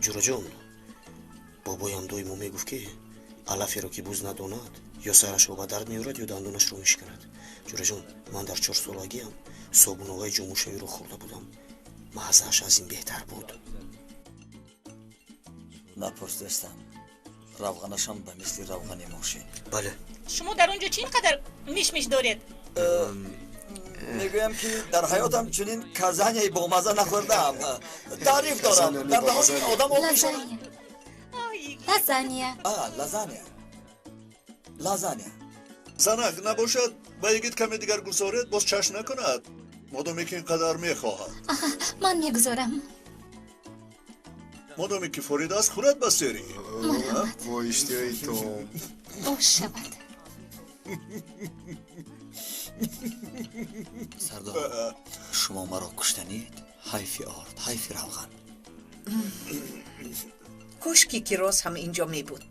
Ҷураҷон, бобоям доимо мегуфт, ки алаферо ки буз надонад, ё сарашро ба дард меорад, ё дандонашро мешиканад. Ҷураҷон, ман дар 4-солагиам собуноваи ҷомушавиро хӯрда будам. Маззааш аз ин беҳтар буд. Напурс, дӯстам, равғанашам ба мисли равғани мошин. Бале. Шумо дар он ҷо чӣ ин қадар мишмиш доред? Мегӯям, ки дар ҳаётам чунин казанияи бомазза нахӯрдаам. Таъриф дорам, дар даҳони одам об мешавад. Лазанья. Лазанья, лазанья. Занак, набошад, ба йигит каме дигар гузоред, боз чашм накунад, модоме ки ин қадар мехоҳад. Ман мегузорам. Модоме ки форид аст, хӯрад ба сери. Бо иштиҳои том. Бош шавад. Сардор, шумо маро куштанид. Ҳайфи орд, ҳайфи равған. Кошки ки роз ҳам инҷо мебуд.